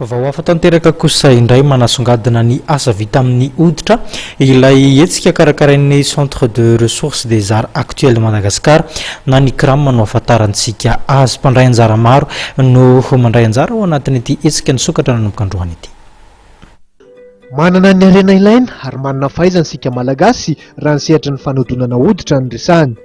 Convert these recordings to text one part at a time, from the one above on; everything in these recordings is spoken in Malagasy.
Vaovao hafa tanteraka kosa indray manasongadina ny asa vita amin'ny hoditra ilay hetsika karakarain'ny Centre de Ressources des Arts Actuels de Madagascar na ny CRAM no ahafantarantsika azy. Mpandray anjara maro no mandray anjara ao anatin'ity hetsika nisokatra nanomboka androany ity. Manana ny harena ilaina ary manana fahaizana isika Malagasy raha ny sehatry ny fanodonana hoditra no resahana.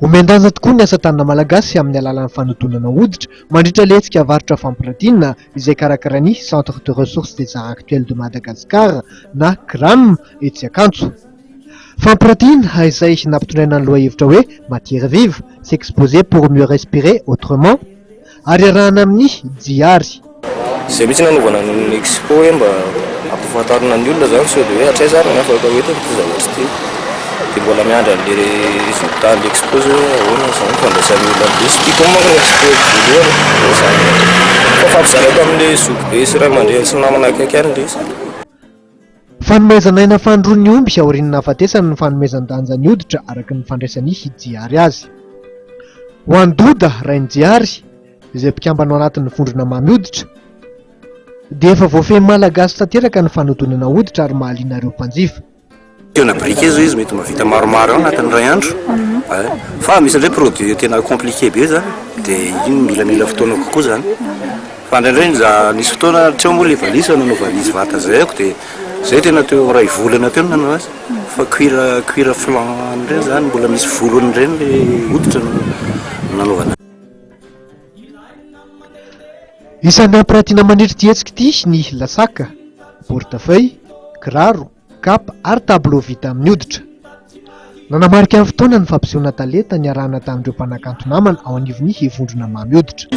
Omen-danja tokoa ny asa tanana malagasy amin'ny alalan'ny fanodonana hoditra mandritra ilay hetsika varotra fampiratiana izay karakarain'ny Centre de Ressources des Arts Actuels de Madagascar na CRAM etsy Ankatso. Fampiratiana izay nampitondraina ny lohahevitra hoe Matière vive, s'exposer pour mieux respirer autrement. Ary iarahana amin'ny Jiary. Izay mihitsy nanaovana ny expo hoe mba hampahafantarina ny olona zany sao dia hoe hatraiza ary ny afaka hoentina ity zavatra ity. Dia mbola miandry an'le résultat an'le expo zay hoe ahoana zany fandraisan'ny olona an'le izy. Ity koa manko ny expo voalohany e, zany. Fa fampizarako amin'le zokibe sy ray aman-dreny sy namana akaiky any le izy. Fanomezana aina fanindroany ny omby aorian'ny nahafatesany ny fanomezan-danja ny hoditra araka ny fandraisan'i Jiary azy. Ho an'i Doda, rain'i Jiary, izay mpikambana ao anatin'ny vondrona mamy hoditra, dia efa voafehin'ny Malagasy tanteraka ny fanodonana hoditra ary mahaliana ireo mpanjifa. Tena briquet zao izy mety mahavita maromaro eo anatin'ny iray andro eh, fa misy indray produit tena compliqué be zany de iny milamila fotoana kokoa zany fa indraindray za nisy fotoana tsy eo moa le valise fa nanao valise vata zay ako de zay tena teo iray volana teo no nanao azy fa cuir cuir flan reny zany mbola misy volony reny le hoditra no nanaovana. Isan'ny hampiratiana mandritra ity hetsika ity ny lasaka, porte-feuille, kiraro, Kapa ary tableau vita amin'ny hoditra. Nanamarika ny fotoana ny fampisehoana talenta niarahana tamin'ireo mpanakanto namana ao anivon'ny vondrona Mamy Hoditra.